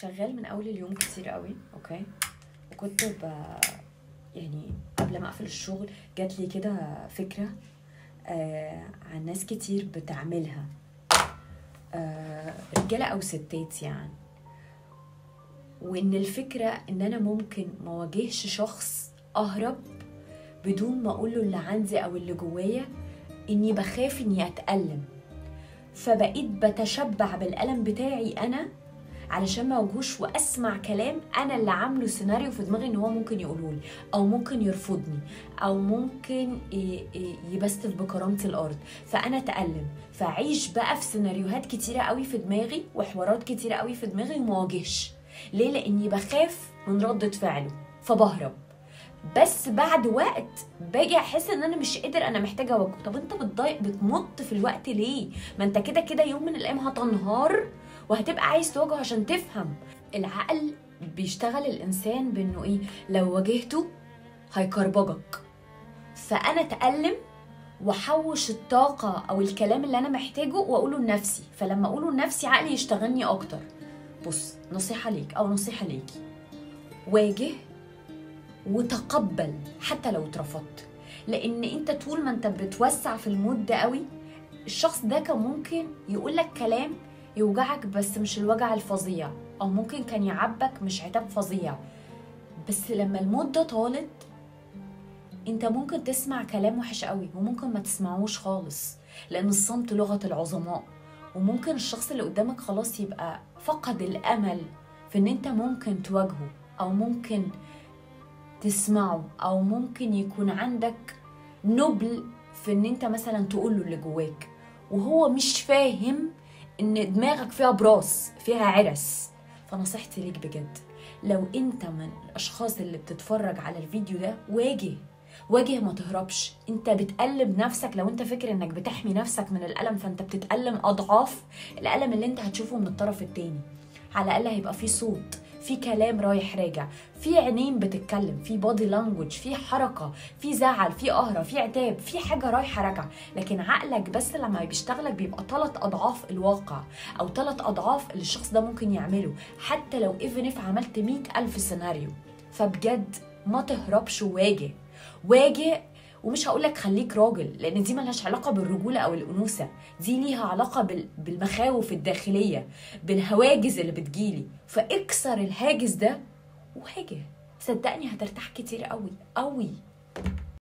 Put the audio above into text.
شغال من اول اليوم كتير قوي، okay. وكنت يعني قبل ما اقفل الشغل جات لي كده فكرة عن ناس كتير بتعملها، رجاله او ستات يعني، وان الفكرة ان انا ممكن ما واجهش شخص، اهرب بدون ما اقوله اللي عندي او اللي جوايا، اني بخاف اني اتألم، فبقيت بتشبع بالألم بتاعي انا علشان ما واجهوش واسمع كلام انا اللي عامله سيناريو في دماغي ان هو ممكن يقوله لي، او ممكن يرفضني، او ممكن يبستف بكرامتي الارض، فانا اتألم، فاعيش بقى في سيناريوهات كتيرة قوي في دماغي وحوارات كتيرة قوي في دماغي وما واجهش. ليه؟ لاني بخاف من ردة فعله فبهرب. بس بعد وقت باجي احس ان انا مش قادر، انا محتاجه اواجهه. طب انت بتضايق بتمط في الوقت ليه؟ ما انت كده كده يوم من الايام هتنهار وهتبقى عايز تواجهه عشان تفهم. العقل بيشتغل الانسان بانه ايه، لو واجهته هيكربجك، فانا اتألم واحوش الطاقة او الكلام اللي انا محتاجه واقوله لنفسي، فلما اقوله لنفسي عقلي يشتغلني اكتر. بص، نصيحة ليك او نصيحة ليكي، واجه وتقبل حتى لو اترفضت، لان انت طول ما انت بتوسع في ال mood ده قوي، الشخص ده كان ممكن يقولك كلام يوجعك بس مش الوجع الفظيع، او ممكن كان يعبك مش عتاب فظيع، بس لما ال mood ده طالت انت ممكن تسمع كلام وحش قوي وممكن ما تسمعوش خالص، لان الصمت لغة العظماء، وممكن الشخص اللي قدامك خلاص يبقى فقد الامل في ان انت ممكن تواجهه او ممكن تسمعه، او ممكن يكون عندك نبل في ان انت مثلا تقوله اللي جواك، وهو مش فاهم ان دماغك فيها براس، فيها عرس. فنصيحتي ليك بجد، لو انت من الاشخاص اللي بتتفرج على الفيديو ده، واجه، واجه، ما تهربش. انت بتألم نفسك، لو انت فاكر انك بتحمي نفسك من الألم فانت بتتألم اضعاف الألم اللي انت هتشوفه من الطرف التاني. على الاقل هيبقى في صوت، في كلام رايح راجع، في عينين بتتكلم، في body language، في حركة، في زعل، في قهره، في عتاب، في حاجة رايحة راجعه. لكن عقلك بس لما بيشتغلك بيبقى 3 اضعاف الواقع، او 3 اضعاف اللي الشخص ده ممكن يعمله، حتى لو even if عملت 100,000 سيناريو. فبجد ما تهربش، وواجه، واجه. ومش هقولك خليك راجل، لان دي ملهاش علاقة بالرجوله او الانوثة، دي ليها علاقة بالمخاوف الداخلية، بالهواجز اللي بتجيلي. فاكسر الهاجس ده وواجه، صدقني هترتاح كتير قوي قوي.